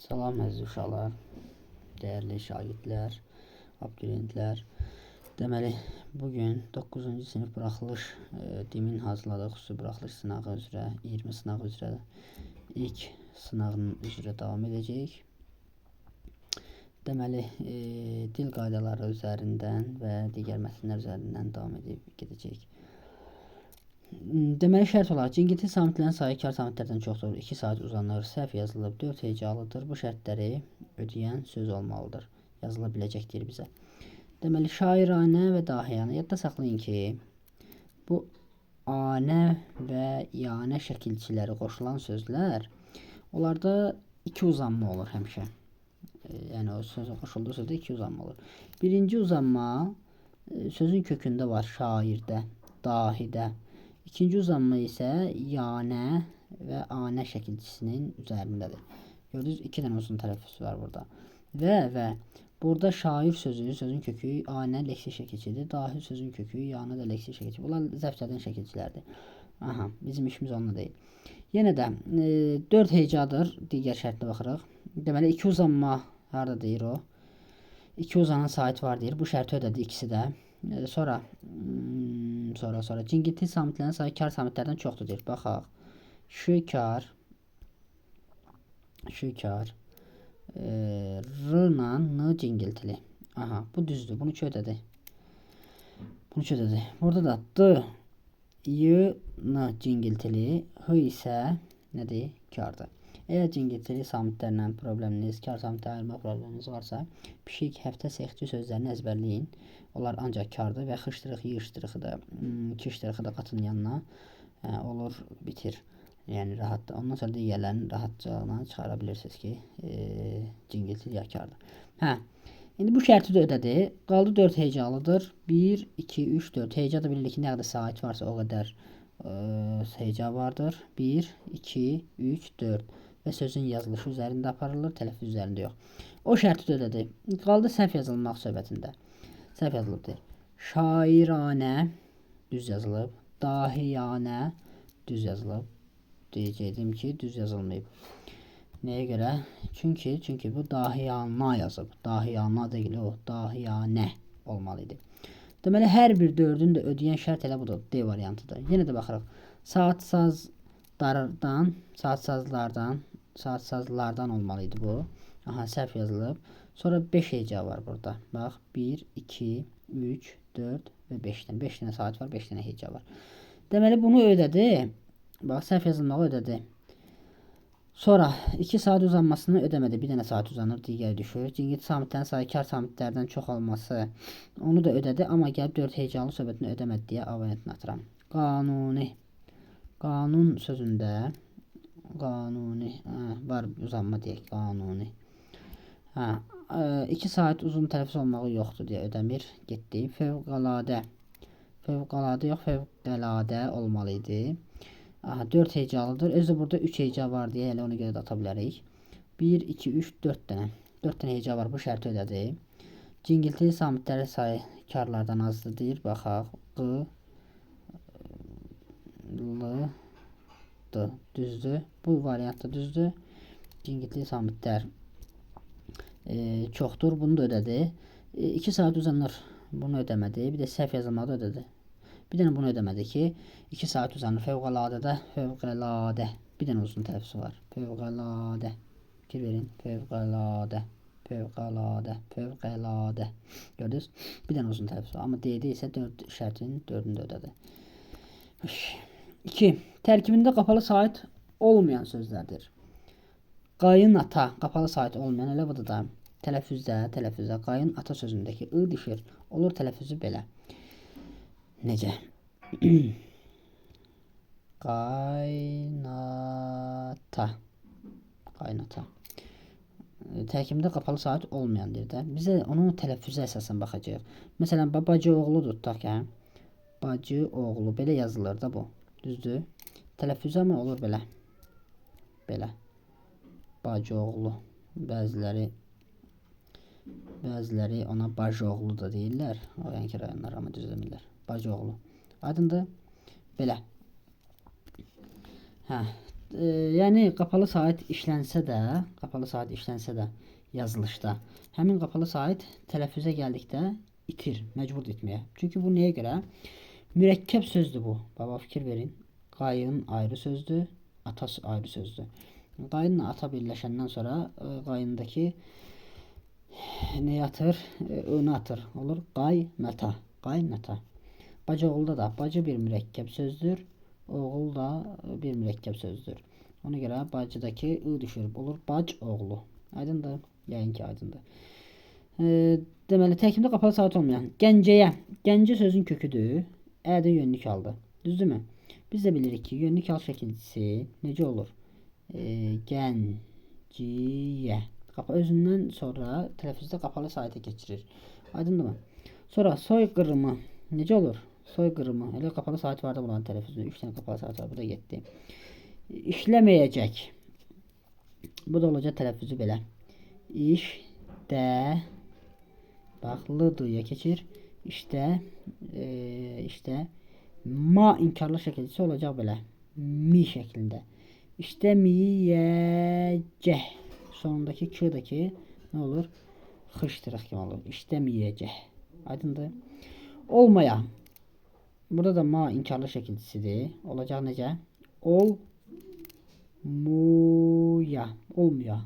Salam əziz uşaqlar, dəyərli şagirdlər, abituriyentlər. Deməli, bugün 9-cu sinif buraxılış DİM-in hazırladığı xüsusi buraxılış sınağı üzrə, 20 sınaq üzrə ilk sınağının üzrə davam edəcəyik. Deməli, dil qaydaları üzərindən və digər mətnlər üzərindən davam edib gedəcəyik. Deməli, şərt olaraq cingilti samitlərin sayı kar samitlərdən çoxdur. 2 saat uzanır, səhv yazılıb, 4 hecalıdır. Bu şərtləri ödəyən söz olmalıdır. Yazıla biləcək deyir bizə. Deməli, şairanə və dahiyanə. Yadda saxlayın ki, bu anə və yanə şəkilçiləri qoşulan sözlər, onlarda iki uzanma olur həmişə. Yəni, o sözə qoşulduğu sözdə iki uzanma olur. Birinci uzanma sözün kökündə var, şairdə, dahidə. İkinci uzanma isə yanə və anə şəkilçisinin üzərindədir. Gördünüz, iki dənə uzun tələffüz var burada. Və burada şair sözü, sözün kökü anə leksik şəkilçidir. Dahi sözün kökü yanə də leksik şəkilçi. Bunlar zəbt edən şəkilçilərdir. Aha, bizim işimiz onunla deyil. Yenə də 4 hecadır. Digər şərtinə baxırıq. Deməli, iki uzanma harada deyir o? İki uzanan sait var deyir. Bu şərti ödədi ikisi də. Sonra cingilti samitlərin sayı kar samitlərdən çoxdur deyir. Baxaq. Şikar R ilə N cingiltili. Aha, bu düzdür. Bunu ki ödədi. Burada da D, Y, N cingiltili, H isə nədir? Kardır. Əgər cingiltili samitlərlə probleminiz, kar samitləri ayırma probleminiz varsa, pişik, həftə, sexçi sözlərini əzbərləyin. Onlar ancaq kardır və xışdırıq, yığışdırıqı da, kişdırıqı da qatın yanına olur, bitir. Yəni, rahatdır. Ondan sonra digərlərini rahatcalığına çıxara bilirsiniz ki, cingiltili ya kardır. Hə, indi bu şərti də ödədi. Qaldı 4 hecalıdır. 1, 2, 3, 4. Heca da bilirik ki, nə qədər sait varsa o qədər heca vardır. 1, 2, 3, 4. Və sözün yazılışı üzərində aparılır, tələffüz üzərində yox. O şərti də ödədi. Qaldı səhv yazılmaq söhbətində. Səhv yazılıb deyir. Şairanə düz yazılıb. Dahiyanə düz yazılıb. Deyəcəkdim ki, düz yazılmayıb. Nəyə görə? Çünki bu dahiyana yazıb. Dahiyana deyil o, dahiyanə olmalı idi. Deməli, hər bir dördün də ödəyən şərt elə budur. D variantıdır. Yenə də baxırıq. Saat sazlardan olmalı idi bu. Aha, səhv yazılıb. Sonra 5 heca var burada. Bax, 1, 2, 3, 4 və 5 dənə. 5 dənə saat var, 5 dənə heca var. Deməli, bunu ödədi. Bax, səhv yazılmağı ödədi. Sonra 2 saat uzanmasını ödəmədi. Bir dənə saat uzanır, digəri düşür. Cingilti samitlərin sayı kar samitlərdən çox olması onu da ödədi. Amma gəlib 4 hecalı söhbətini ödəmədi deyə A variantını atıram. Qanuni. Qanun sözündə qanuni var uzanma deyək, qanuni. Hə, 2 saat uzun tələffüz olmağı yoxdur deyə ödəmir. Getdi. Fövqəladə. Fövqəladə yox, fövqəladə olmalı idi. Aha, 4 hecalıdır. Özü burada 3 heca var deyə elə ona görə də ata bilərik. 1, 2, 3, 4 dənə. 4 dənə heca var. Bu şərti ödədi. Cingilti samitləri sayı karlardan azdır deyir. Baxaq. Q, L, D. Düzdür. Bu variant da düzdür. Cingiltili samitlər çoxdur. Bunu da ödədi. 2 saat uzanır. Bunu ödəmədi. Bir də səhv yazılmağı da ödədi. Bir dənə bunu ödəmədi ki, 2 saat uzanır. Fövqəladə. Bir dənə uzun tələffüzü var. Fövqəladə. Fikir verin. Fövqəladə. Fövqəladə. Fövqəladə. Gördünüz? Bir dənə uzun tələffüzü var. Amma D-də isə 4 şərtin 4-ünü də ödədi. 2. Tərkibində qapalı sait olmayan sözlərdir. Qayın ata, qapalı sait olmayan, elə budur da. Tələffüzdə qayın ata sözündəki ı düşür. Olur tələffüzü belə. Necə? Qaynata. Qaynata. Tərkibində qapalı sait olmayan deyir də. Bizə onun tələffüzə əsasən baxacağıq. Məsələn, bacı oğlu tutaq ki, bacı oğlu belə yazılır da bu. Düzdür? Tələffüzə amma olur belə. Belə. Bacı oğlu. Bəziləri ona bacı oğlu da deyirlər. O yəni ki, rayonlar amma düz demirlər. Bacı oğlu. Aydındır? Belə. Hə. Yəni qapalı sait işlənsə də, yazılışda, həmin qapalı sait tələffüzə gəldikdə itir, məcburdur itməyə. Çünki bu nəyə görə? Mürəkkəb sözdür bu. Baba fikir verin. Qayın ayrı sözdür, ata ayrı sözdür. Qayınla ata birləşəndən sonra qayındakı nəyi atır? Ö'nü atır. Olur qaynata. Qaynata. Bacıoğulda da bacı bir mürəkkəb sözdür. Oğul da bir mürəkkəb sözdür. Ona görə bacıdakı ı düşür. Olur bac oğlu. Aydındır? Yəqin ki aydındır. Deməli, tərkibdə qapalı sait olmayan Gəncəyə. Gəncə sözün köküdür. Ə-də yönlük aldı. Düzdürmü? Biz də bilirik ki, yönlük al şəkilçisi necə olur? Gənciyə. Özündən sonra tələffüzdə qapalı saitə keçirir. Aydındırmı? Sonra soyqırımı necə olur? Soyqırımı. Elə qapalı sait var da bunların tələffüzündə. 3 dənə qapalı sait var. Bu da getdi. İşləməyəcək. Bu da olacaq tələffüzü belə. İş, də, bax, L-D-ya keçir. İşdə, işte, ma inkarlı şəkilçisi olacaq belə. Mi şəklində. İşləməyəcək. Sonundakı K-dakı nə olur? Xışdırıq kimi olur. İşləməyəcək. Aydındır? Olmaya. Burada da ma inkarlı şəkilçisidir. Olacaq necə? Olmuya. Olmuya.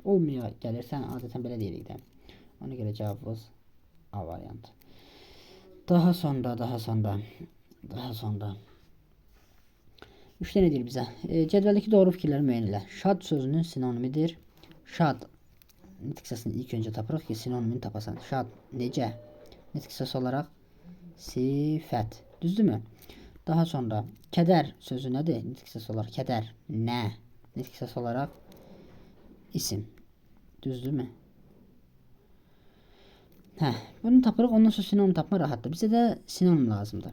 Olmuya gəlirsən, adətən belə deyirik də. Ona görə cavabımız A variantı. Daha sonra. 3 dənə deyir bizə. Cədvəldəki doğru fikirləri müəyyən elə. Şad sözünün sinonimidir. Şad nitq hissəsini ilk öncə tapırıq ki, sinonimini tapasan. Şad necə? Nitq hissəsi olaraq sifət. Düzdürmü? Daha sonra kədər sözü nədir? Nitq hissəsi olaraq kədər nə? Nitq hissəsi olaraq isim. Düzdürmü? Hə, bunu tapırıq. Ondan sonra sinonim tapma rahatdır. Bizə də sinonim lazımdır.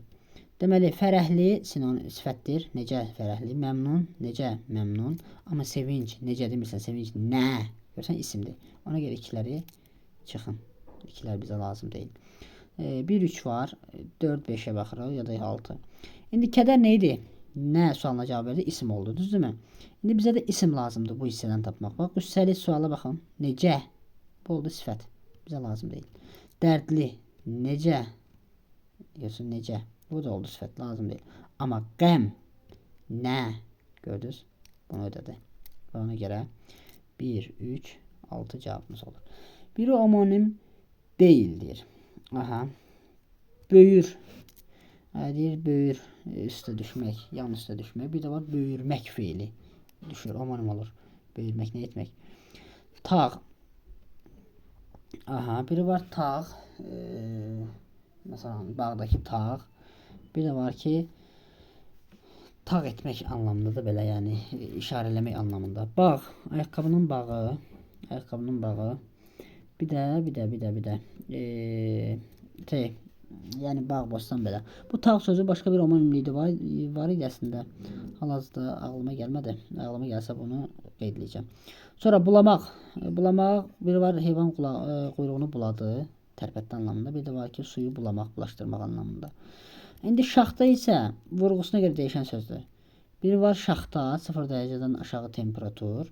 Deməli, fərəhli sinonim sifətdir. Necə fərəhli? Məmnun. Necə məmnun? Amma sevinc necə demirsən? Sevinc nə? Görsən isimdir. Ona görə ikiləri çıxın. İkilər bizə lazım deyil. 1, 3 var. 4, 5-ə baxırıq ya da 6. İndi kədər nə idi? Nə sualına cavab verdi? İsim oldu. Düzdürmü? İndi bizə də isim lazımdır bu hissədən tapmaq. Bax, qüssəli suala baxın. Necə? Bu oldu sifət. Bizə lazım deyil. Dərdli. Necə? Görsən necə? Bu da oldu sifət. Lazım deyil. Amma qəm. Nə? Gördünüz? Bunu ödədi. Və ona görə 1, 3, 6 cavabımız olur. Biri omonim deyildir. Aha. Böyür. Deyir, böyür üstə düşmək, yan üstə düşmək. Bir də var böyürmək feili. Düşür, omonim olur. Böyürmək, nə etmək? Tağ. Aha, biri var tağ. Məsələn, bağdakı tağ. Bir də var ki, tağ etmək anlamında da belə, yəni işarələmək anlamında. Bağ, ayaqqabının bağı. Ayaqqabının bağı. Bir də. Yəni bağ, bostan belə. Bu tağ sözü başqa bir omonimliyi var, var idi əslində. Hal-hazırda ağlıma gəlmədi. Ağlıma gəlsə bunu qeyd edəcəm. Sonra bulamaq. Bulamaq, biri var heyvan quyruğunu buladı, tərpətdi anlamında. Bir də var ki, suyu bulamaq, bulaşdırmaq anlamında. İndi şaxta isə vurğusuna görə dəyişən sözdür. Biri var şaxta, 0 dərəcədən aşağı temperatur.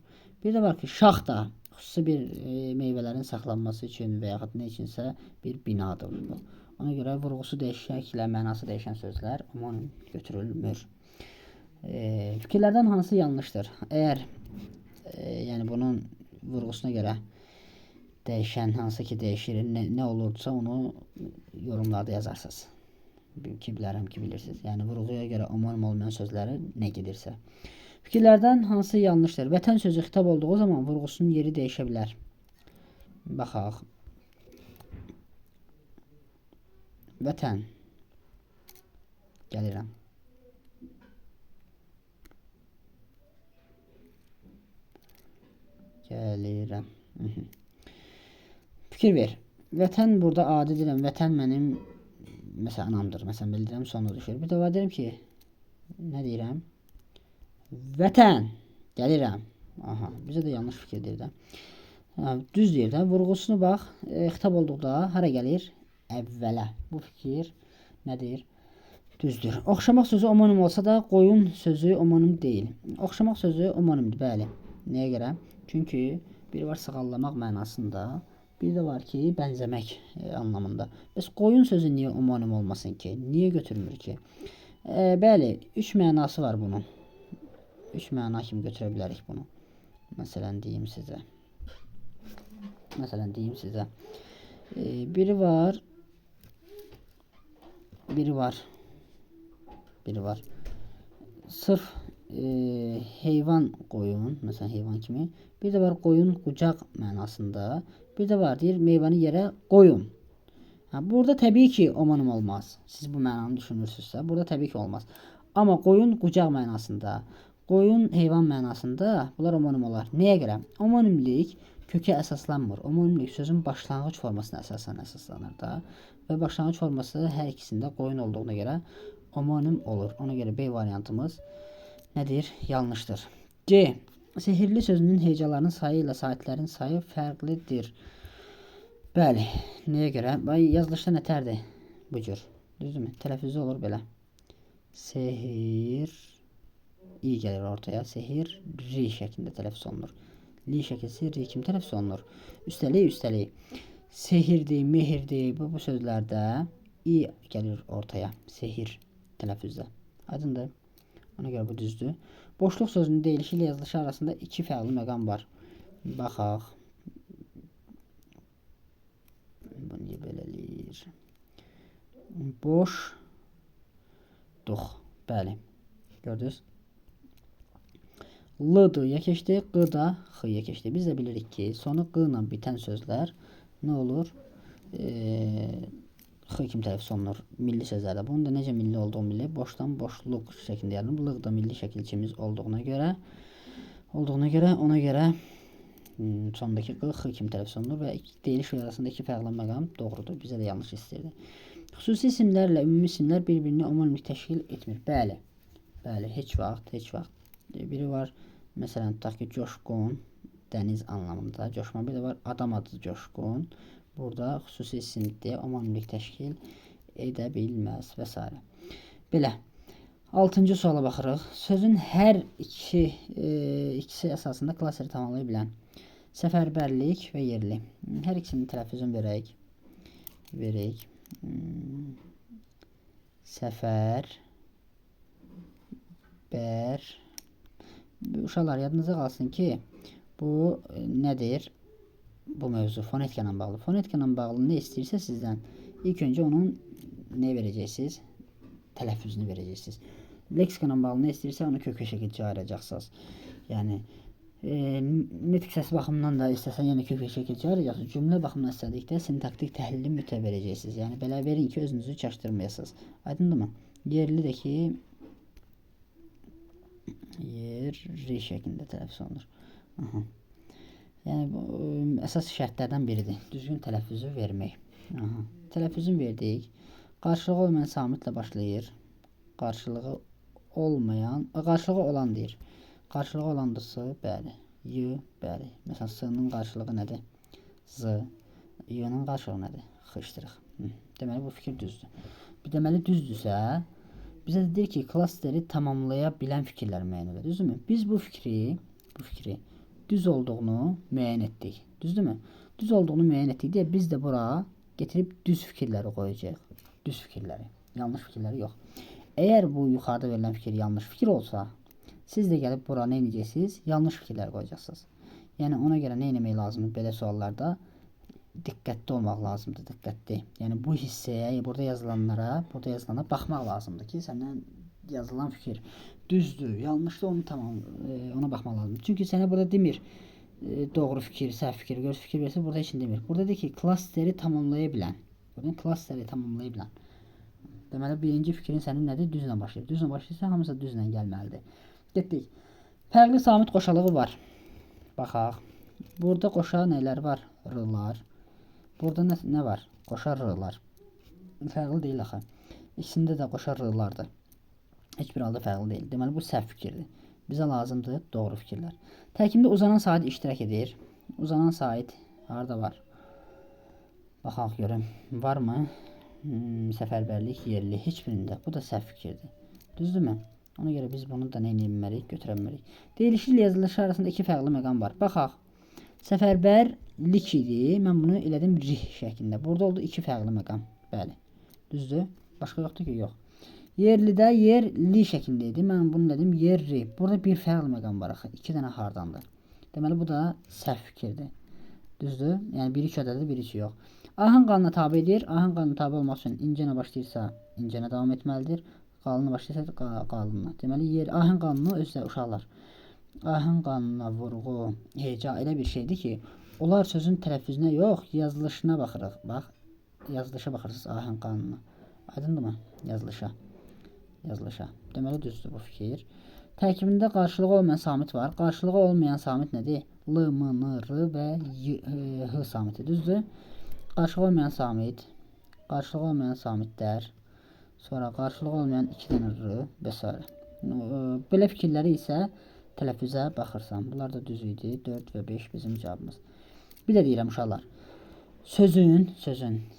Bir də var ki, şaxta, xüsusi bir meyvələrin saxlanması üçün və yaxud nə üçünsə bir binadır bu. Ona görə vurğusu dəyişəklə mənası dəyişən sözlər omonim götürülmür. Fikirlərdən hansı yanlışdır? Əgər yəni bunun vurğusuna görə dəyişən, hansı ki dəyişir, nə olursa onu yorumlarda yazarsınız. Ki bilərəm ki bilirsiniz. Yəni vurğuya görə omonim olmayan sözləri nə gedirsə. Fikirlərdən hansı yanlışdır? Vətən sözü xitab olduğu zaman vurğusunun yeri dəyişə bilər. Baxaq. Vətən. Gəlirəm. Gəlirəm. Fikir ver. Vətən burada adi deyirəm. Vətən mənim məsələn anamdır. Məsələn belə deyirəm, sonra düşür. Bir də var deyirəm ki, nə deyirəm? Vətən. Gəlirəm. Aha, bizə də yanlış fikir deyir də. Düz deyir də. Vurğusunu bax, xitab olduqda hara gəlir? Əvvələ. Bu fikir nədir? Düzdür. Oxşamaq sözü omonim olsa da qoyun sözü omonim deyil. Oxşamaq sözü omonimdir, bəli. Nəyə görə? Çünki biri var sığallamaq mənasında, bir də var ki, bənzəmək anlamında. Bəs qoyun sözü niyə omonim olmasın ki? Niyə götürmür ki? Bəli, 3 mənası var bunun. 3 məna kimi götürə bilərik bunu. Məsələn deyim sizə. Məsələn deyim sizə. Biri var. Biri var. Biri var. Sırf heyvan qoyun, məsələn heyvan kimi. Bir də var qoyun qucaq mənasında. Bir də var deyir meyvəni yerə qoyun. Ha, burada təbii ki omonim olmaz. Siz bu mənanı düşünürsünüzsə, burada təbii ki olmaz. Amma qoyun qucaq mənasında, qoyun heyvan mənasında bunlar omonim olar. Nəyə görə? Omonimlik kökə əsaslanmır. Omonimlik sözün başlanğıc formasına əsasən əsaslanır da. Və başlanğıc forması hər ikisində qoyun olduğuna görə omonim olur. Ona görə B variantımız nədir? Yanlışdır. C. Sehirli sözünün hecalarının sayı ilə saitlərin sayı fərqlidir. Bəli. Nəyə görə? Bay yazılışda nətərdir? Bu cür. Düzdürmü? Tələffüzü olur belə. Sehir i gəlir ortaya. Sehir ri şəklində tələffüz olunur. Li şəkilsi ri kimi tələffüz olunur. Üstəlik sehirdir, mehirdir. Bu sözlərdə i gəlir ortaya. Sehir tələffüzdə. Aydındır? Ona görə bu düzdür. Boşluq sözünün deyilişi ilə yazılışı arasında iki fərqli məqam var. Baxaq. Bu niyə belə eləyir? Boşluq. Bəli. Gördünüz? L D-ya keçdi, Q da X-ya keçdi. Biz də bilirik ki, sonu Q ilə bitən sözlər nə olur? X kimi tələffüz olunur milli sözlərdə. Bunun da necə milli olduğunu bilir. Boşdan boşluq şəklində yaranır. Lıq da milli şəkilçimiz olduğuna görə ona görə sondakı Q X kimi tələffüz olunur və deyiliş arasında iki fərqli məqam doğrudur. Bizə də yanlış istəyirdi. Xüsusi isimlərlə ümumi isimlər bir-birini omonimlik təşkil etmir. Bəli. Bəli, heç vaxt, heç vaxt. Biri var, məsələn, tutaq ki, coşqun, dəniz anlamında coşma. Bir də var adam adı coşqun. Burada xüsusi isimdir, omonimlik təşkil edə bilməz və s. Belə. 6-cı suala baxırıq. Sözün hər ikisi əsasında klasteri tamamlaya bilən səfərbərlik və yerli. Hər ikisinin tələffüzünü verək. Verək. Səfər bər. Uşaqlar, yadınıza qalsın ki, bu nədir? Bu mövzu fonetika ilə bağlı. Fonetika ilə bağlı nə istəyirsə sizdən, ilk öncə onun nə verəcəksiniz? Tələffüzünü verəcəksiniz. Leksika ilə bağlı nə istəyirsə onu kökə şəkildə ayıracaqsınız. Yəni nitq səsi baxımından da istəsən yenə kökə şəkildə ayıracaqsınız. Cümlə baxımından istədikdə sintaktik təhlili mütləq verəcəksiniz. Yəni belə verin ki, özünüzü çaşdırmayasınız. Aydındırmı? Yerli də ki yerli şəklində tələffüz olunur. Aha. Yəni bu əsas şərtlərdən biridir. Düzgün tələffüzü vermək. Aha. Tələffüzünü verdik. Qarşılığı olmayan samitlə başlayır. Qarşılığı olmayan, qarşılığı olan deyir. Qarşılığı olandır S, bəli. Y, bəli. Məsələn, S-nın qarşılığı nədir? Z. Y-nın qarşılığı nədir? X-işdirıq. Deməli, bu fikir düzdür. Deməli, düzdürsə, bizə də deyir ki, klasteri tamamlaya bilən fikirlər müəyyən edir. Düzdürmü? Biz bu fikri düz olduğunu müəyyən etdik. Düzdürmü? Düz olduğunu müəyyən etdik deyə biz də bura getirib düz fikirləri qoyacağıq. Düz fikirləri. Yanlış fikirləri yox. Əgər bu yuxarıda verilən fikir yanlış fikir olsa, siz də gəlib bura nə edəcəksiniz? Yanlış fikirlər qoyacaqsınız. Yəni ona görə nə etmək lazımdır belə suallarda? Diqqətli olmaq lazımdır, diqqətli. Yəni bu hissəyə, burada yazılanlara, burada yazılana baxmaq lazımdır ki, səndən yazılan fikir düzdür, yanlışdır, onu tamam ona baxmaq lazımdır. Çünki sənə burada demir doğru fikir, səhv fikir, gör fikir versə burada heç nə demir. Burada deyir ki, klasteri tamamlaya bilən. Gördün, klasteri tamamlaya bilən. Deməli birinci fikrin sənin nədir? Düzlə başlayır. Düzlə başlayırsa hamısı düzlə gəlməlidir. Getdik. Fərqli samit qoşalığı var. Baxaq. Burada qoşa nələr var? R-lar. Burada nə var? Qoşa R-lar. Fərqli deyil axı. İkisində də qoşa R-lardır. Heç bir halda fərqli deyil. Deməli bu səhv fikirdir. Bizə lazımdır doğru fikirlər. Tərkibində uzanan sait iştirak edir. Uzanan sait harda var? Baxaq görüm. Varmı? Səfərbərlik, yerli, heç birində. Bu da səhv fikirdir. Düzdürmü? Ona görə biz bunu da nə edə bilmərik, götürə bilmərik. Deyilişi ilə yazılışı arasında iki fərqli məqam var. Baxaq. Səfərbərlik idi. Mən bunu elədim rih şəklində. Burada oldu iki fərqli məqam. Bəli. Düzdür? Başqa yoxdur ki, yox. Yerlidə yerli şəklində idi. Mən bunu elədim yerli. Burada bir fərqli məqam var axı. İki dənə hardandır. Deməli, bu da səhv fikirdir. Düzdür? Yəni, biri iki ədədir, biri iki yox. Ahəng qanuna tabedir. Ahəng qanuna tabe olmaq üçün incənə başlayırsa, incənə davam etməlidir. Qalını başlayırsa, qalınla. Deməli, yer, ahəng qanunu özü də uşaqlar. Ahəng qanununa vurğu, heca elə bir şeydir ki, onlar sözün tələffüzünə yox, yazılışına baxırıq. Bax, yazılışa baxırsınız ahəng qanununa. Aydındırmı? Yazılışa. Yazılışa. Deməli, düzdür bu fikir. Tərkibində qarşılığı olmayan samit var. Qarşılığı olmayan samit nədir? L, M, N, R və Y, H samiti. Düzdür? Qarşılığı olmayan samit, qarşılığı olmayan samitlər, sonra qarşılığı olmayan iki dənə R və s. Belə fikirləri isə tələffüzə baxırsan. Bunlar da düz idi. 4 və 5 bizim cavabımız. Bir də deyirəm uşaqlar. Sözün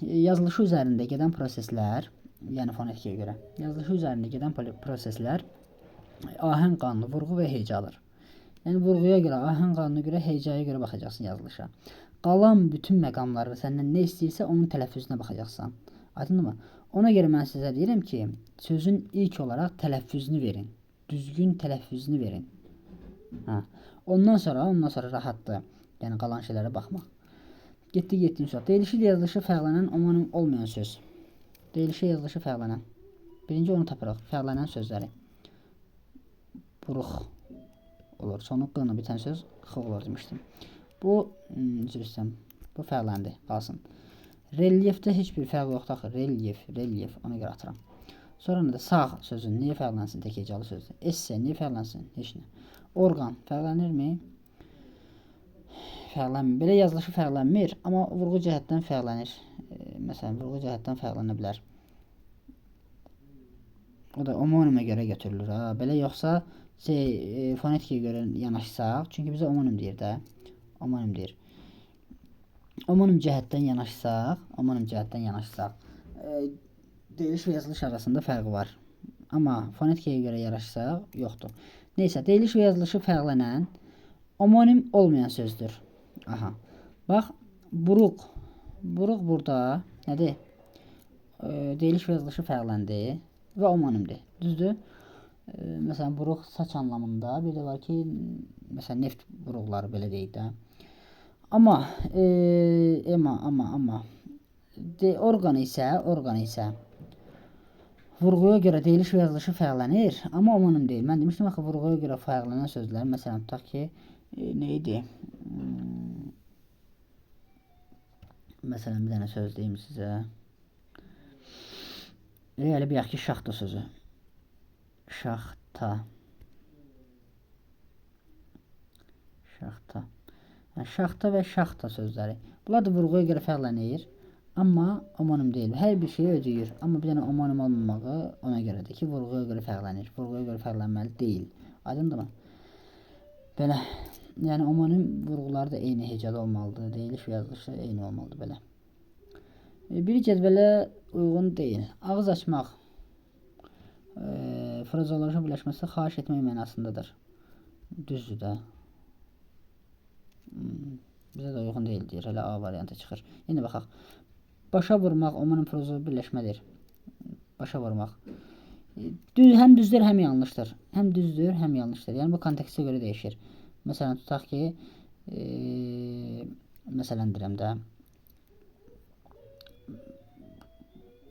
yazılışı üzərində gedən proseslər, yəni fonetikaya görə, yazılışı üzərində gedən proseslər ahəng qanunu, vurğu və hecadır. Yəni vurğuya görə, ahəng qanununa görə, hecaya görə baxacaqsın yazılışa. Qalan bütün məqamları səndən nə istəyirsə onun tələffüzünə baxacaqsan. Aydındırmı? Ona görə mən sizə deyirəm ki, sözün ilk olaraq tələffüzünü verin. Düzgün tələffüzünü verin. Hə. Ondan sonra rahatdır. Yəni qalan şeylərə baxmaq. Getdik 7-ci sual. Deyilişi ilə yazılışı fərqlənən omonim olmayan söz. Deyilişi yazılışı fərqlənən. Birinci onu tapırıq. Fərqlənən sözləri. Buruq olur. Sonu q-la bitən söz x olur demişdim. Bu, üzr istəyirəm, bu fərqləndi, qalsın. Relyefdə heç bir fərq yoxdur axı. Relyef, relyef, ona görə atıram. Sonra nə də sağ sözün niyə fərqlənsin? Tək hecalı sözdür. Esse niyə fərqlənsin? Heç nə. Orqan fərqlənirmi? Fərqlənmir. Belə yazılışı fərqlənmir, amma vurğu cəhətdən fərqlənir. Məsələn, vurğu cəhətdən fərqlənə bilər. O da omonimə görə götürülür. Ha. Belə yoxsa fonetikaya görə yanaşsaq, çünki bizə omonim deyir də. Omonim deyir. Omonim cəhətdən yanaşsaq, deyiliş və yazılış arasında fərqi var. Amma fonetikaya görə yanaşsaq, yoxdur. Neysə, deyiliş və yazılışı fərqlənən omonim olmayan sözdür. Aha. Bax, buruq. Buruq burada nədir? Deyiliş və yazılışı fərqləndi və omonimdir. Düzdür? Məsələn, buruq saç anlamında, bir də var ki, məsələn, neft buruqları belə deyik də. Amma, orqan isə vurğuya görə deyiliş və yazılışı fərqlənir, amma omonim deyil. Mən demişdim axı, vurğuya görə fərqlənən sözlər, məsələn, tutaq ki, nə idi? Məsələn, bir dənə söz deyim sizə. Elə bir ki, şaxta sözü. Şaxta. Şaxta. Yəni, şaxta və şaxta sözləri. Bunlar da vurğuya görə fərqlənir, amma omonim deyil. Hər bir şeyi ödəyir. Amma bir dənə omonim olmamağı ona görədir ki, vurğuya görə fərqlənir. Vurğuya görə fərqlənməli deyil. Aydındırmı? Belə. Yəni, omonim vurğuları da eyni hecada olmalıdır. Deyiliş və yazılışı eyni olmalıdır. Belə. Biri cədvələ uyğun deyil. Ağız açmaq. Frazeoloji birləşməsi xahiş etmək mənasındadır. Düzdür də. Bizə də uyğun deyil deyir. Hələ A variantı çıxır. İndi baxaq. Başa vurmaq omonim frazeoloji birləşmədir. Başa vurmaq. Düz, həm düzdür, həm yanlışdır. Həm düzdür, həm yanlışdır. Yəni bu kontekstə görə dəyişir. Məsələn, tutaq ki, məsələn deyirəm də,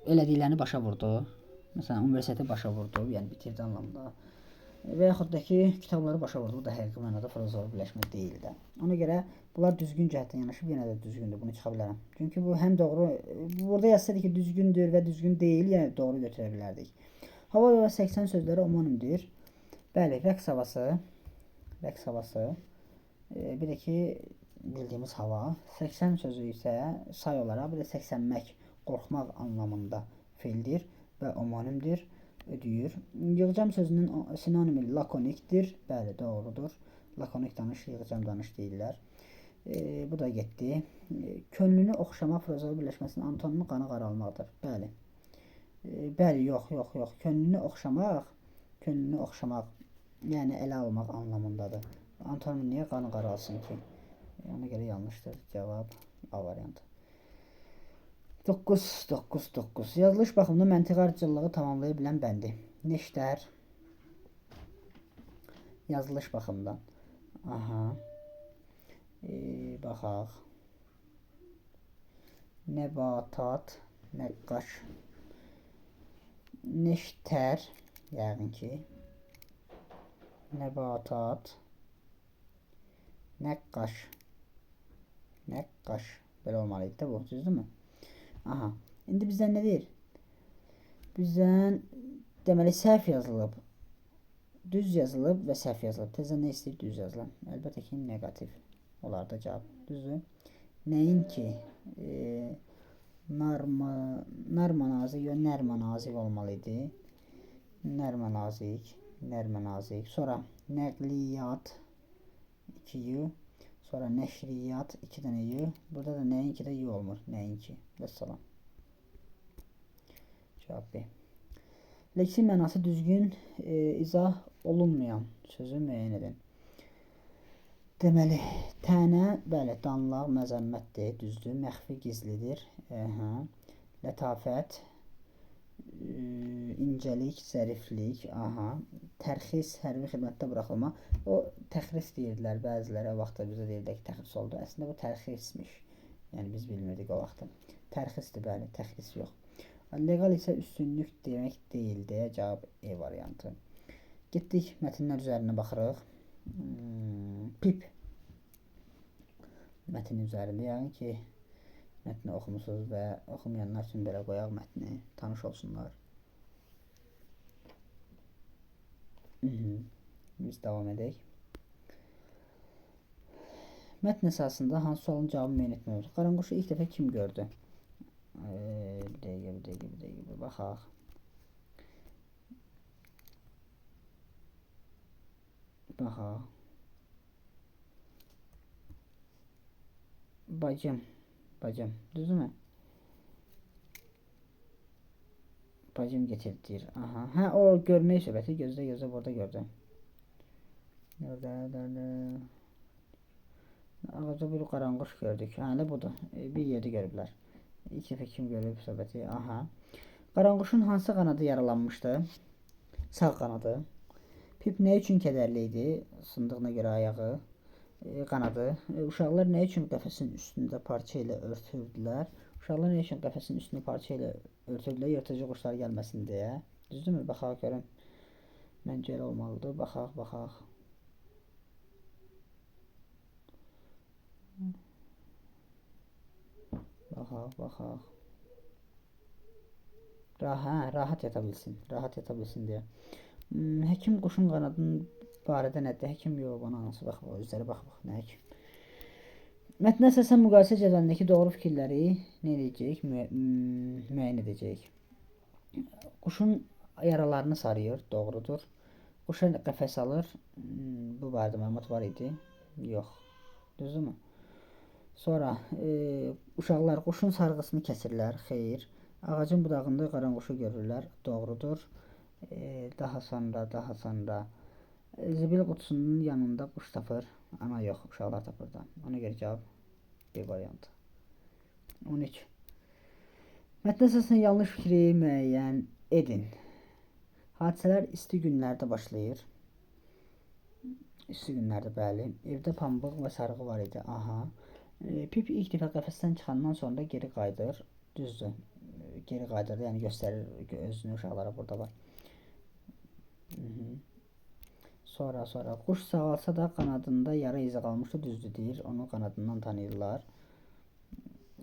elədiklərini başa vurdu. Məsələn, universiteti başa vurdu, yəni bitirdi anlamda. Və yaxud da ki, kitabları başa vurdu. Bu da həqiqi mənada frazeoloji birləşmə deyil də. Ona görə bunlar düzgün cəhətdən yanaşıb, yenə də düzgündür. Bunu çıxa bilərəm. Çünki bu həm doğru, burada yazsaydı ki, düzgündür və düzgün deyil, yəni doğru götürə bilərdik. Hava və 80 sözləri omonimdir. Bəli, rəqs havası, rəqs havası, bir də ki, bildiyimiz hava. 80 sözü isə say olaraq, bir də səksənmək, qorxmaq anlamında feildir və omonimdir, ödəyir. Yığcam sözünün sinonimi lakonikdir. Bəli, doğrudur. Lakonik danış, yığcam danış deyirlər. Bu da getdi. Könlünü oxşamaq frazeoloji birləşməsinin antonimi qanı qaralmaqdır. Bəli. Bəli, yox, yox, yox. Könlünü oxşamaq, könlünü oxşamaq, yəni ələ almaq anlamındadır. Antonimi niyə qanı qaralsın ki? Ona görə yanlışdır. Cavab A variantı. 9, 9, 9. Yazılış baxımından məntiqi ardıcıllığı tamamlaya bilən bəndi. Neştər. Yazılış baxımından. Aha. Baxaq. Nəbatat, nəqqaş. Neştər, yəqin ki. Nəbatat, nəqqaş. Nəqqaş. Belə olmalı idi də bu, düzdürmü? Aha. İndi bizdən nə deyir? Bizdən deməli səhv yazılıb. Düz yazılıb və səhv yazılıb. Tezdən nə istəyir? Düz yazılan. Əlbəttə ki, neqativ olar da cavab. Düzdür? Nəinki narma nazik, yox, nərmə nazik olmalı idi. Nərmə nazik, nərmə nazik. Sonra nəqliyyat 2 y. Sonra nəşriyyat 2 dənə y. Burada da nəinki də y olmur. Nəinki. Vəssalam. Cavab B. Leksik mənası düzgün izah olunmayan sözü müəyyən edin. Deməli, tənə, bəli, danlaq, məzəmmətdir, düzdür. Məxfi gizlidir. Aha. Lətafət, incəlik, zəriflik, aha. Tərxis, hərbi xidmətdə buraxılma. O təxris deyirdilər bəziləri o vaxtda bizə deyirdilər ki, təxris oldu. Əslində bu tərxismiş. Yəni biz bilmirdik o vaxtda. Tərxisdir, bəli, təxris yox. Legal isə üstünlük demək deyil deyə cavab E variantı. Getdik mətnlər üzərinə baxırıq. Pip mətnin üzərində, yəqin ki mətni oxumusunuz və oxumayanlar üçün belə qoyaq mətni, tanış olsunlar. Biz davam edək. Mətn əsasında hansı sualın cavabını müəyyən etmək olur? Qaranquşu ilk dəfə kim gördü? Bir dəqiqə, bir dəqiqə, bir dəqiqə, bir baxaq. Baxaq. Bacım. Bacım. Düzdürmü? Bacım getirdi deyir. Aha. Hə, o görmək söhbəti. Gözlə, gözlə, burada gördüm. Nerede, nerede? Ağacda bir qaranquş gördük. Hə, elə budur. Bir yerdə görüblər. İlk dəfə kim görüb söhbəti? Aha. Qaranquşun hansı qanadı yaralanmışdı? Sağ qanadı. Pip nə üçün kədərli idi? Sındığına görə ayağı, qanadı. Uşaqlar nə üçün qəfəsin üstündə parça ilə örtürdülər? Uşaqlar nə üçün qəfəsin üstünü parça ilə örtürdülər? Yırtıcı quşlar gəlməsin deyə. Düzdürmü? Baxaq görüm. Məncə elə olmalıdır. Baxaq, baxaq. Baxaq, baxaq. Rahat yata bilsin. Rahat yata bilsin deyə. Həkim quşun qanadının barədə nədir? Həkim yox, bana anası bax, bax, özləri bax, bax, nə həkim. Mətnə əsasən müqayisə cədvəlindəki doğru fikirləri nə edəcəyik? Müəyyən edəcəyik. Quşun yaralarını sarıyır, doğrudur. Quşa qəfəs alır. Bu barədə məlumat var idi. Yox. Düzdürmü? Sonra uşaqlar quşun sarğısını kəsirlər. Xeyr. Ağacın budağında qaranquşu görürlər. Doğrudur. Daha sonra zibil qutusunun yanında quş tapır. Ana yox, uşaqlar tapır da. Ona görə cavab B variantı. 13. Mətnə əsasən yanlış fikri müəyyən edin. Hadisələr isti günlərdə başlayır. İsti günlərdə, bəli. Evdə pambıq və sarğı var idi. Aha. Pip ilk dəfə qəfəsdən çıxandan sonra geri qayıdır. Düzdür. Geri qayıdır, yəni göstərir özünü uşaqlara, burada var. Sonra quş sağalsa da qanadında yara izi qalmışdı, düzdür deyir. Onu qanadından tanıyırlar.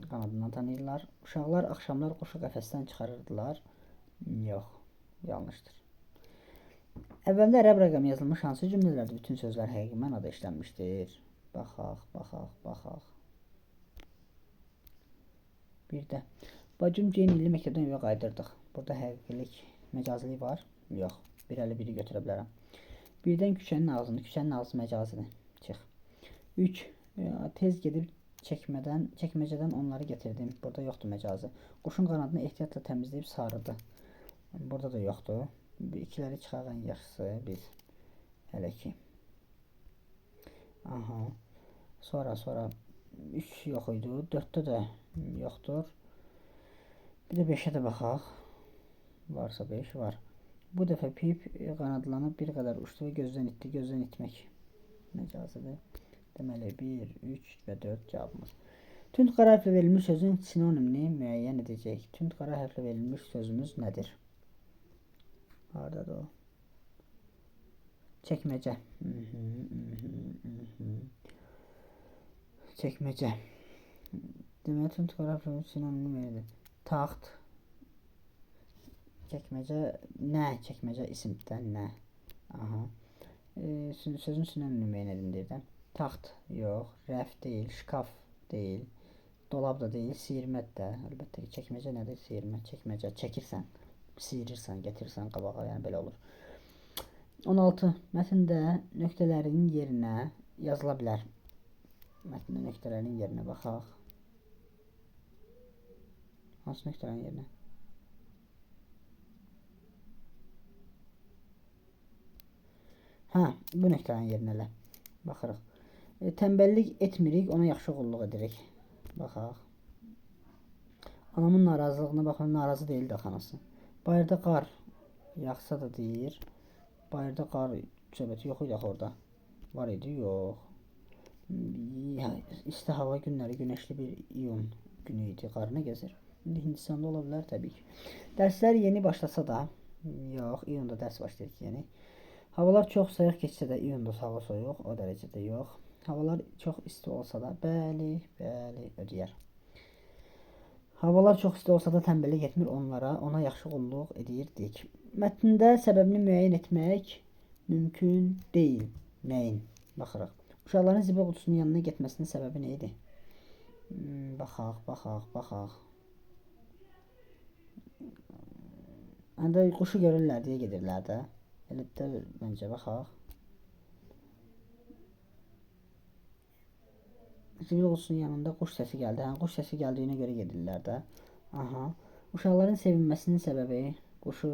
Qanadından tanıyırlar. Uşaqlar axşamlar quşu qəfəsdən çıxarırdılar. Yox, yanlışdır. Əvvəldə ərəb rəqəmi yazılmış hansı cümlələrdə bütün sözlər həqiqi mənada işlənmişdir? Baxaq, baxaq, baxaq. Bir də bacım Jane ilə məktəbdən evə qayıdırdıq. Burada həqiqilik, məcazilik var? Yox. Bir əli biri götürə bilərəm. Birdən küçənin ağzını, küçənin ağzı məcazidir. Çıx. 3. Tez gedib çəkməcədən onları gətirdim. Burada yoxdur məcazi. Quşun qanadını ehtiyatla təmizləyib sarıdı. Burada da yoxdur. İkiləri çıxaq ən yaxşısı biz. Hələ ki. Aha. Sonra 3 yox idi. 4-də də yoxdur. Bir də 5-ə də baxaq. Varsa 5 var. Bu dəfə pip qanadlanıb bir qədər uçdu və gözdən itdi. Gözdən itmək məcazidir. Deməli 1, 3 və 4 cavabımız. Tünd qara hərflə verilmiş sözün sinonimini müəyyən edəcək. Tünd qara hərflə verilmiş sözümüz nədir? Hardadır o? Çəkməcə. Çəkməcə. Deməli tünd qara hərflə verilmiş sinonimini müəyyən edəcək. Taxt. Çəkməcə nə? Çəkməcə isimdən nə? Aha. Sözün sinonimini müəyyən edin deyir də. Taxt yox, rəf deyil, şkaf deyil, dolab da deyil, siyirmət də. Əlbəttə ki, çəkməcə nədir? Siyirmə, çəkməcə. Çəkirsən, siyirirsən, gətirirsən qabağa, yəni belə olur. 16. Mətndə nöqtələrin yerinə yazıla bilər. Mətndə nöqtələrin yerinə baxaq. Hansı nöqtələrin yerinə? Hə, bu nöqtələrin yerinə elə. Baxırıq. Tənbəllik etmirik, ona yaxşı qulluq edirik. Baxaq. Anamın narazılığına baxın, narazı deyildi axı anası. Bayırda qar yağsa da deyir. Bayırda qar söhbəti yox idi axı orada. Var idi, yox. İsti hava günləri, günəşli bir iyun günü idi. Qar nə gəzir? İndi Hindistanda ola bilər təbii ki. Dərslər yeni başlasa da, yox, iyunda dərs başlayır ki, yeni. Havalar çox soyuq keçsə də iyunda hava soyuq, o dərəcədə yox. Havalar çox isti olsa da, bəli, bəli, ödəyər. Havalar çox isti olsa da tənbəllik etmir onlara, ona yaxşı qulluq edirdik. Mətndə səbəbini müəyyən etmək mümkün deyil. Nəyin? Baxırıq. Uşaqların zibil qutusunun yanına getməsinin səbəbi nə idi? Baxaq, baxaq, baxaq. Həndə quşu görürlər deyə gedirlər də. Elə də məncə baxaq. Zibil qutusunun yanında quş səsi gəldi. Hə, quş səsi gəldiyinə görə gedirlər də. Aha. Uşaqların sevinməsinin səbəbi quşu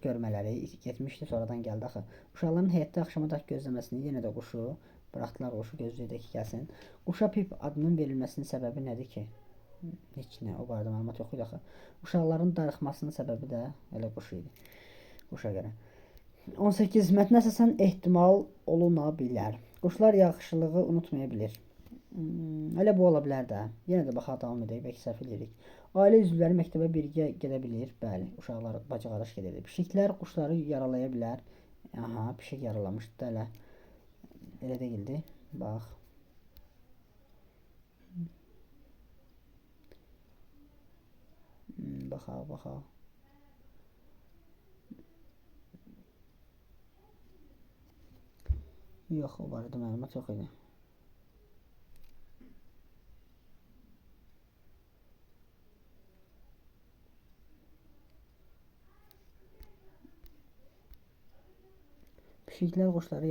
görmələri getmişdi, sonradan gəldi axı. Uşaqların həyətdə axşamadək gözləməsini, yenə də quşu buraxdılar, quşu gözləyirdi ki, gəlsin. Quşa pip adının verilməsinin səbəbi nədir ki? Heç nə, o barədə məlumat yox idi axı. Uşaqların darıxmasının səbəbi də elə quş idi. Quşa görə. 18. Mətnə əsasən ehtimal oluna bilər. Quşlar yaxşılığı unutmaya bilir. Elə bu ola bilər də. Yenə də baxaq, davam edək, bəlkə səhv eləyirik. Ailə üzvləri məktəbə birgə gedə bilir. Bəli, uşaqlar bacı-qardaş gedirdi. Pişiklər quşları yaralaya bilər. Aha, pişik yaralamışdı da elə. Elə deyildi. Bax. Baxaq, baxaq. Yox, o barədə məlumat yox idi. Pişiklər quşları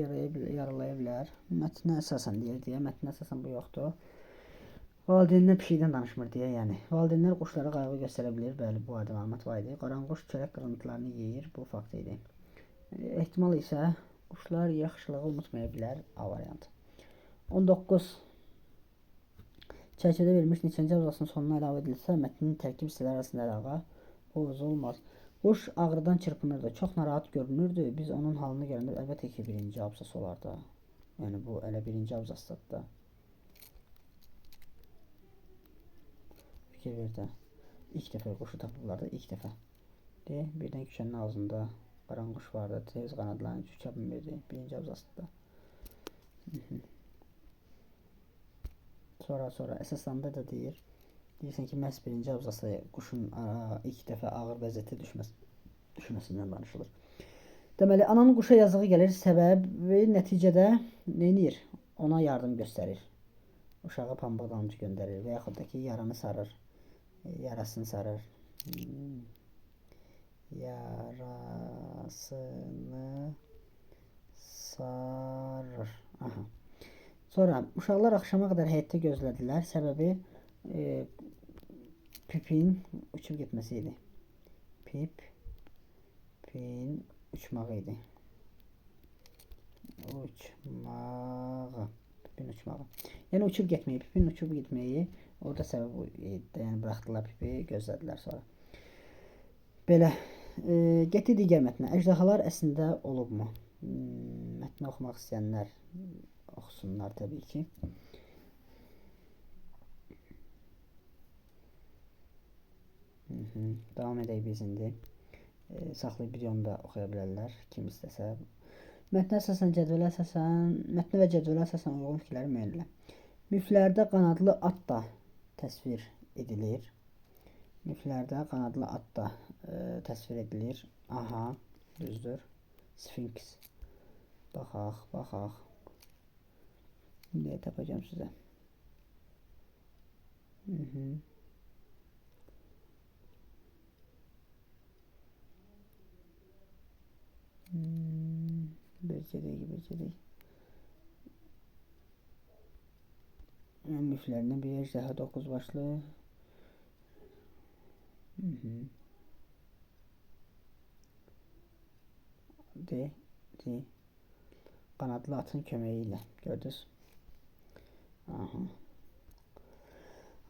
yaralaya bilər. Mətnə əsasən deyir deyə, mətnə əsasən bu yoxdur. Valideynlər pişikdən danışmır deyə, yəni. Valideynlər quşlara qayğı göstərə bilir. Bəli, bu barədə məlumat var idi. Qaranquş çörək qırıntılarını yeyir. Bu fakt idi. Ehtimal isə quşlar yaxşılığı unutmaya bilər. A variantı. 19. Çərçivədə verilmiş neçənci abzasının sonuna əlavə edilsə, mətnin tərkib hissələri arasında əlaqə pozulmaz. Quş ağrıdan çırpınırdı. Çox narahat görünürdü. Biz onun halını görəndə əlbəttə ki, birinci abzas olardı. Yəni bu elə birinci abzasdadır da. Fikir ver də. İlk dəfə quşu tapıblar da, ilk dəfə. De, birdən küçənin ağzında qaranquş vardı. Tez qanadlarını uça bilmirdi. Birinci abzasdır da. Sonra əsasında da deyir. Deyirsən ki, məhz birinci abzasda quşun ilk dəfə ağır vəziyyətə düşməsindən danışılır. Deməli, ananın quşa yazığı gəlir. Səbəbi nəticədə nə edir? Ona yardım göstərir. Uşağa pambıq damcı göndərir və yaxud da ki, yaranı sarır. Yarasını sarır. Yarasını sarır. Aha. Sonra uşaqlar axşama qədər həyətdə gözlədilər. Səbəbi Pipin uçub getməsi idi. Pipin uçmağı idi. Uçmağı. Pipin uçmağı. Yəni uçub getməyi, Pipin uçub getməyi orada səbəb bu idi. Yəni buraxdılar Pipi, gözlədilər sonra. Belə getdik digər mətnə. Əjdahalar əslində olubmu? Mətni oxumaq istəyənlər oxusunlar təbii ki. Davam edək biz indi. Saxlayıb videonu da oxuya bilərlər kim istəsə. Mətnə əsasən cədvələ əsasən, mətnə və cədvələ əsasən uyğun fikirləri müəyyən elə. Miflərdə qanadlı at da təsvir edilir. Miflərdə qanadlı at da təsvir edilir. Aha, düzdür. Sfinks. Baxaq, baxaq. İndi tapacağım sizə. Bir gedək, bir gedək. Miflərindən bir əjdaha 9 başlı. D, D. Qanadlı atın köməyi ilə. Gördünüz? Aha.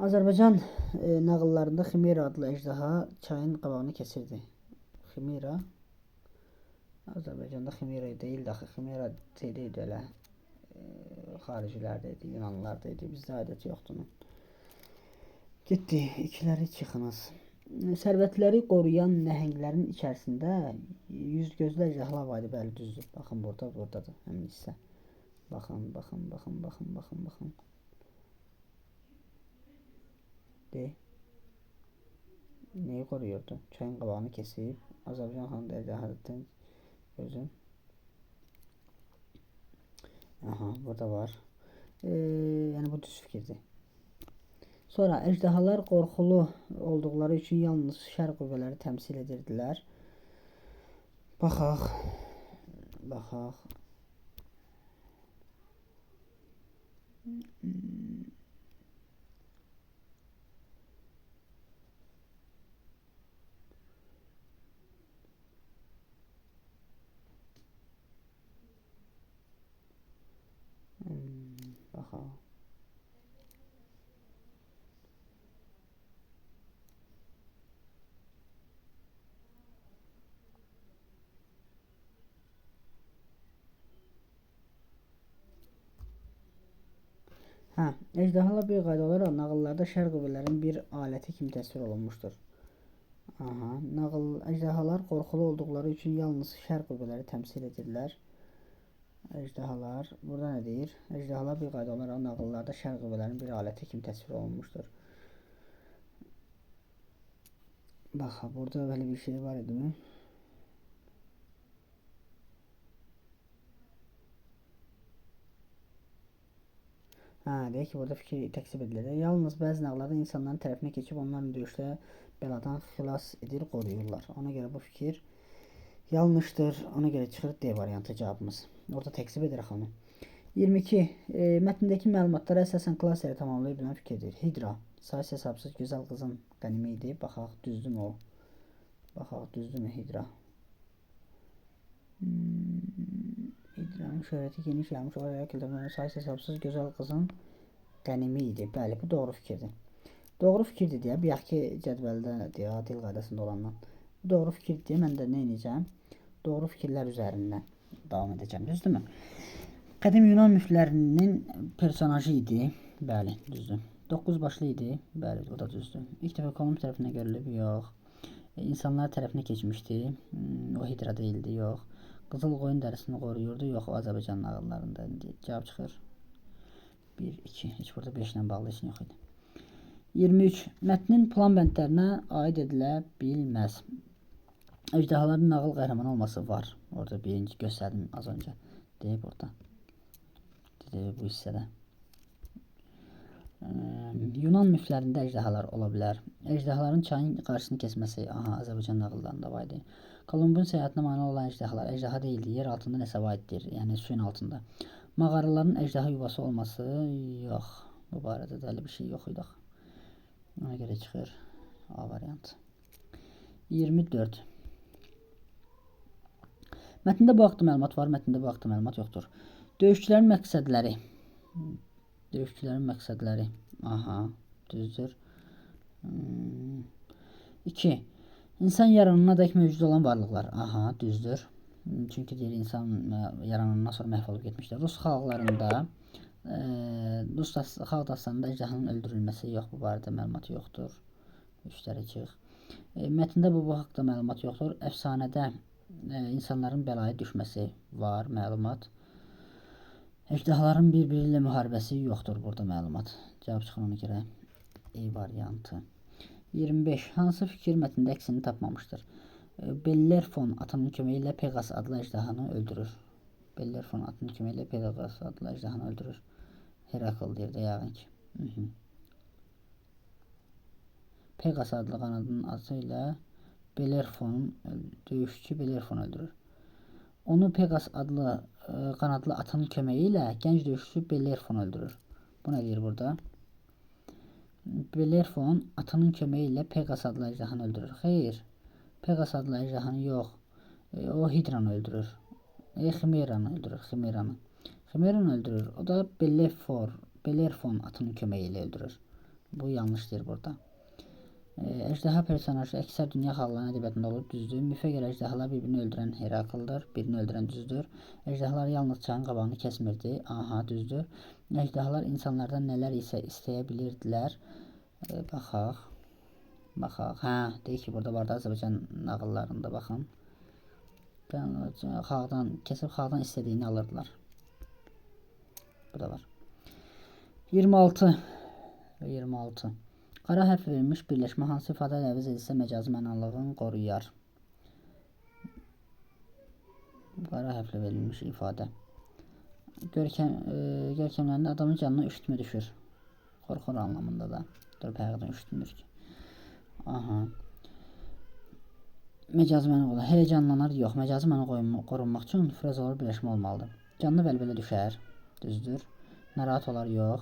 Azərbaycan nağıllarında Ximera adlı əjdaha çayın qabağını kesirdi. Ximera Azərbaycanda Ximera deyildi axı. Ximera şey deyildi elə. Xaricilərdə idi, Yunanlılarda idi. Bizdə adəti yoxdur onun. Getdi. İkiləri çıxınız. Sərvətləri qoruyan nəhənglərin içərisində yüz gözlü əjdahalar var idi. Bəli, düzdür. Baxın burada, buradadır həmin hissə. Baxın, baxın, baxın, baxın, baxın, baxın. D. Neyi qoruyurdu? Çayın qabağını kesib. Azərbaycan xanı əjdahadan gözüm. Aha, burada var. Yəni bu düz fikirdir. Sonra əjdahalar qorxulu olduqları üçün yalnız şər qüvvələri təmsil edirdilər. Baxaq. Baxaq. Baxaq. Hə, əjdahalar bir qayda olaraq nağıllarda şər qüvvələrin bir aləti kimi təsvir olunmuşdur. Aha, əjdahalar qorxulu olduqları üçün yalnız şər qüvvələri təmsil edirlər. Əjdahalar, burada nə deyir? Əjdahalar bir qayda olaraq nağıllarda şər qüvvələrin bir aləti kimi təsvir olunmuşdur. Bax, burada belə bir şey var idimi? Hə, deyək ki, burada fikir təkzib edilir. Yalnız bəzi nağıllarda insanların tərəfinə keçib onların döyüşdə bəladan xilas edir, qoruyurlar. Ona görə bu fikir yanlışdır. Ona görə çıxır D variantı cavabımız. Orada təkzib edir axı onu. 22. Mətndəki məlumatlara əsasən klasseri tamamlaya bilən fikirdir. Hidra, sayız hesabsız gözəl qızın qənimi idi. Baxaq, düzdürmü o? Baxaq, düzdürmü Hidra? Hidranın şöhrəti geniş yayılmış olaraq sayız hesabsız gözəl qızın qənimi idi. Bəli, bu doğru fikirdir. Doğru fikirdir deyə, bayaq ki cədvəldə deyə, dil qaydasında olandan. Bu doğru fikirdir deyə mən də nə edəcəm? Doğru fikirlər üzərindən davam edəcəm, düzdürmü? Qədim Yunan miflərinin personajı idi. Bəli, düzdür. 9 başlı idi. Bəli, bu da düzdür. İlk dəfə Kolumb tərəfindən görülüb, yox. İnsanlar tərəfinə keçmişdi. O Hidra deyildi, yox. Qızıl qoyun dərisini qoruyurdu. Yox, o Azərbaycan nağıllarında indi cavab çıxır. 1, 2. Heç burada 5 ilə bağlı heç yox idi. 23. Mətnin plan bəndlərinə aid edilə bilməz. Əjdahaların nağıl qəhrəmanı olması var. Orada birinci göstərdim az öncə. Deyib orada. Deyib bu hissədə. Yunan miflərində əjdahalar ola bilər. Əjdahaların çayın qarşısını kəsməsi, aha, Azərbaycan nağıllarında var idi. Kolumbun səyahətinə mane olan əjdahalar, əjdaha deyildi, yer altında nəsə var idi, yəni suyun altında. Mağaraların əjdaha yuvası olması yox. Bu barədə də elə bir şey yox idi. Ona görə çıxır A variantı. 24. Mətndə bu haqda məlumat var, mətndə bu haqda məlumat yoxdur. Döyüşçülərin məqsədləri. Döyüşçülərin məqsədləri. Aha, düzdür. 2. İnsan yaranana dək mövcud olan varlıqlar. Aha, düzdür. Çünki deyir, insan yaranandan sonra məhv olub getmişdir. Rus xalqlarında, Rus xalq dastanında əjdahanın öldürülməsi yox, bu barədə məlumat yoxdur. 3-ləri çıx. Mətndə bu haqda məlumat yoxdur. Əfsanədə insanların bəlaya düşməsi var, məlumat. Əjdahaların bir-biri ilə müharibəsi yoxdur burada məlumat. Cavab çıxır ona görə E variantı. 25. Hansı fikir mətndə əksini tapmamışdır? Bellerfon atının köməyi ilə Peqas adlı əjdahanı öldürür. Bellerfon atının köməyi ilə Peqas adlı əjdahanı öldürür. Herakl deyir də yəqin ki. Peqas adlı qanadının adı ilə Bellerfonun döyüşçü Bellerfon öldürür. Onu Peqas adlı qanadlı atının köməyi ilə gənc döyüşçü Bellerfon öldürür. Bu nə deyir burada? Bellerfon atının köməyi ilə Peqas adlı əjdahanı öldürür. Xeyr, Peqas adlı əjdahanı yox. O Hidranı öldürür. Ximeranı öldürür. Ximeranı. Ximeranı öldürür. O da Bellerfon atının köməyi ilə öldürür. Bu yanlış deyir burada. Əjdaha personajı əksər dünya xalqlarının ədəbiyyatında olub, düzdür. Mifə görə əjdahalar bir-birini öldürən Herakldır, birini öldürən düzdür. Əjdahalar yalnız çayın qabağını kəsmirdi, aha, düzdür. Əjdahalar insanlardan nələr isə istəyə bilirdilər. Baxaq, baxaq. Hə, deyir ki, burada var da Azərbaycan nağıllarında, baxın. Xalqdan, kəsib xalqdan istədiyini alırdılar. Bu da var. 26. 26. Qara hərf verilmiş birləşmə hansı ifadə ilə əvəz edilsə məcazi mənalılığını qoruyar? Qara hərflə verilmiş ifadə. Görkəmlərində adamın canına üşütmə düşür. Qorxur anlamında da. Durub həqiqətən üşütmür ki. Aha. Məcazi məna qoyulur. Həyəcanlanar yox. Məcazi məna qorunmaq üçün frazalar birləşmə olmalıdır. Canına vəlvələ düşər. Düzdür. Narahat olar yox.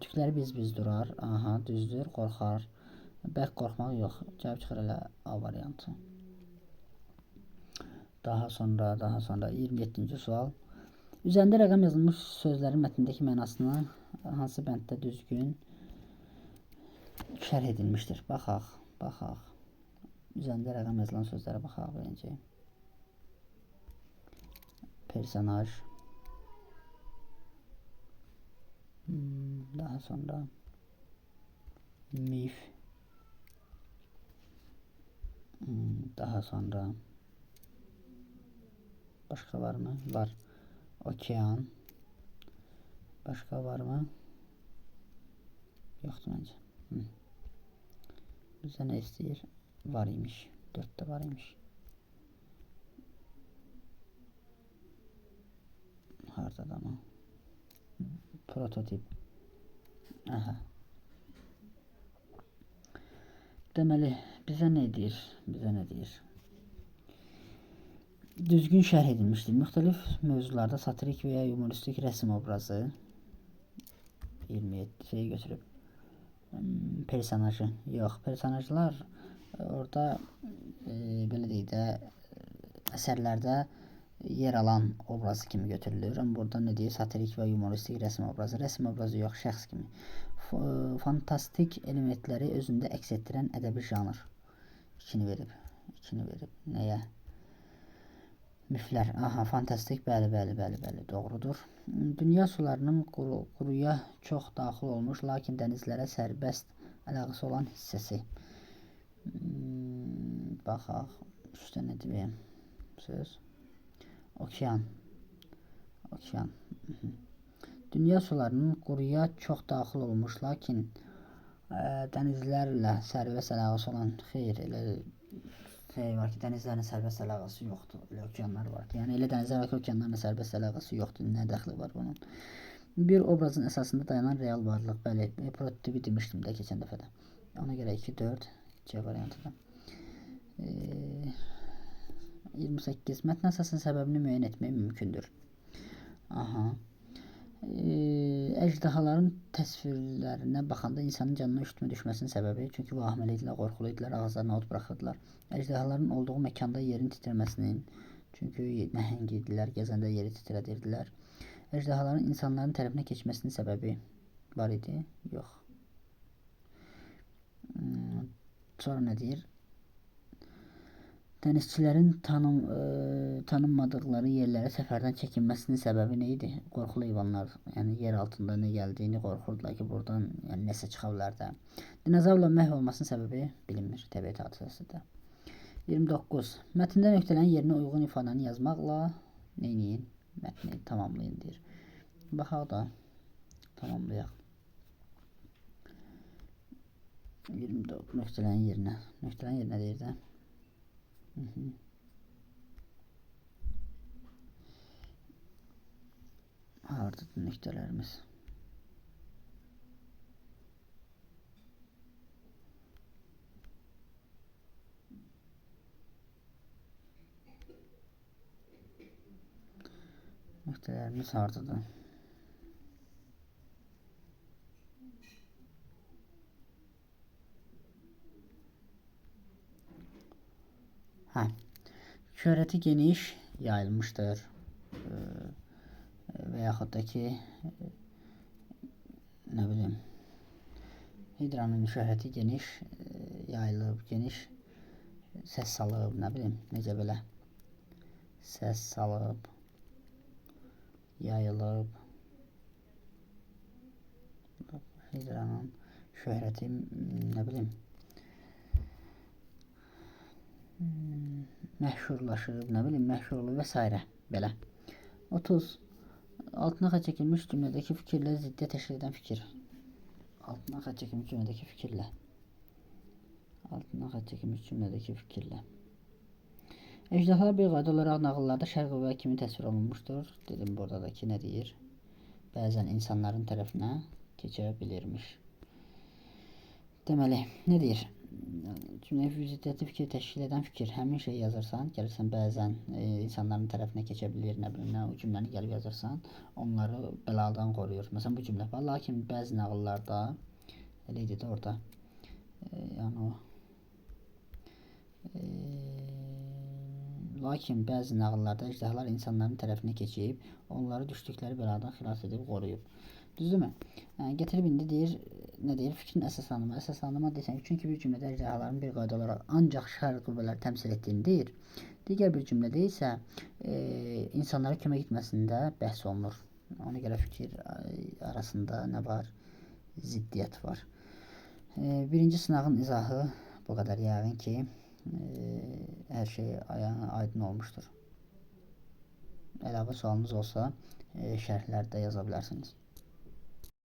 Tükləri biz-biz durar. Aha, düzdür. Qorxar. Bərk qorxmaq yox. Cavab çıxır elə A variantı. Daha sonra 27-ci sual. Üzərində rəqəm yazılmış sözlərin mətndəki mənasını hansı bənddə düzgün şərh edilmişdir? Baxaq, baxaq. Üzərində rəqəm yazılan sözlərə baxaq birinci. Personaj. Daha sonra mif. Daha sonra başqa var mı? Var. Okean. Başqa var mı? Yoxdur məncə. Bizə nə istəyir? Var imiş. 4 də var imiş. Hardadır amma? Prototip. Aha. Deməli, bizə nə deyir? Bizə nə deyir? Düzgün şərh edilmişdir. Müxtəlif mövzularda satirik və ya yumoristik rəsm obrazı 27 şeyi götürüb. Personajı. Yox, personajlar orada belə deyək də əsərlərdə yer alan obrazı kimi götürülür. Amma burada nə deyir? Satirik və yumoristik rəsm obrazı. Rəsm obrazı yox, şəxs kimi. Fantastik elementləri özündə əks etdirən ədəbi janr. 2-ni verib. 2-ni verib. Nəyə? Miflər. Aha, fantastik. Bəli, bəli, bəli, bəli. Doğrudur. Dünya sularının quruya çox daxil olmuş, lakin dənizlərə sərbəst əlaqəsi olan hissəsi. Baxaq. 3 dənə deyim. Söz. Okean. Okean. Dünya sularının quruya çox daxil olmuş, lakin dənizlərlə sərbəst əlaqəsi olan, xeyr, elə şey var ki, dənizlərlə sərbəst əlaqəsi yoxdur. Elə okeanlar var ki, yəni elə dənizlər var ki, okeanlarla sərbəst əlaqəsi yoxdur. Nə dəxli var bunun? Bir obrazın əsasında dayanan real varlıq. Bəli, prototipi demişdim də keçən dəfədə. Ona görə 2, 4 C variantıdır. 28. Mətn əsasının səbəbini müəyyən etmək mümkündür. Aha. Əjdahaların təsvirlərinə baxanda insanın canına üşütmə düşməsinin səbəbi, çünki vahiməli idilər, qorxulu idilər, ağızlarına od buraxırdılar. Əjdahaların olduğu məkanda yerin titrəməsinin, çünki nəhəng idilər, gəzəndə yeri titrədirdilər. Əjdahaların insanların tərəfinə keçməsinin səbəbi var idi? Yox. Sonra nə deyir? Dənizçilərin tanınmadıqları yerlərə səfərdən çəkinməsinin səbəbi nə idi? Qorxulu heyvanlar, yəni yer altında nə gəldiyini qorxurdular ki, buradan yəni nəsə çıxa bilər də. Dinozavrla məhv olmasının səbəbi bilinmir, təbiət hadisəsidir. 29. Mətndə nöqtələrin yerinə uyğun ifadəni yazmaqla neyləyin? Mətni tamamlayın deyir. Baxaq da, tamamlayaq. 24 nöqtələrin yerinə. Nöqtələrin yerinə deyir də. Hardadır nöqtələrimiz? Nöqtələrimiz hardadır? Hə. Şöhrəti geniş yayılmışdır. Və yaxud da ki, nə bilim, Hidranın şöhrəti geniş yayılıb, geniş səs salıb, nə bilim, necə belə səs salıb, yayılıb. Hidranın şöhrəti, nə bilim, məşhurlaşıb, nə bilim, məşhur olub və s. Belə. 30. Altına xətt çəkilmiş cümlədəki fikirlə ziddiyyət təşkil edən fikir. Altına xətt çəkilmiş cümlədəki fikirlə. Altına xətt çəkilmiş cümlədəki fikirlə. Əjdahalar bir qayda olaraq nağıllarda şər qüvvə kimi təsvir olunmuşdur. Dedim burada da ki, nə deyir? Bəzən insanların tərəfinə keçə bilirmiş. Deməli, nə deyir? Cümləyə ziddiyyətli fikir təşkil edən fikir. Həmin şeyi yazırsan, gəlirsən bəzən insanların tərəfinə keçə bilir, nə bilim, nə o cümləni gəlib yazırsan, onları bəladan qoruyur. Məsələn, bu cümlə var. Lakin bəzi nağıllarda elə idi də orada. Yəni o lakin bəzi nağıllarda əjdahalar insanların tərəfinə keçib, onları düşdükləri bəladan xilas edib qoruyub. Düzdürmü? Gətirib indi deyir, nə deyir? Fikrin əsaslandırma. Əsaslandırma desən, çünki bir cümlədə əjdahaların bir qayda olaraq ancaq şər qüvvələri təmsil etdiyini deyir. Digər bir cümlədə isə insanlara kömək etməsində bəhs olunur. Ona görə fikir arasında nə var? Ziddiyyət var. Birinci sınağın izahı bu qədər. Yəqin ki, hər şey aydın olmuşdur. Əlavə sualınız olsa şərhlərdə yaza bilərsiniz.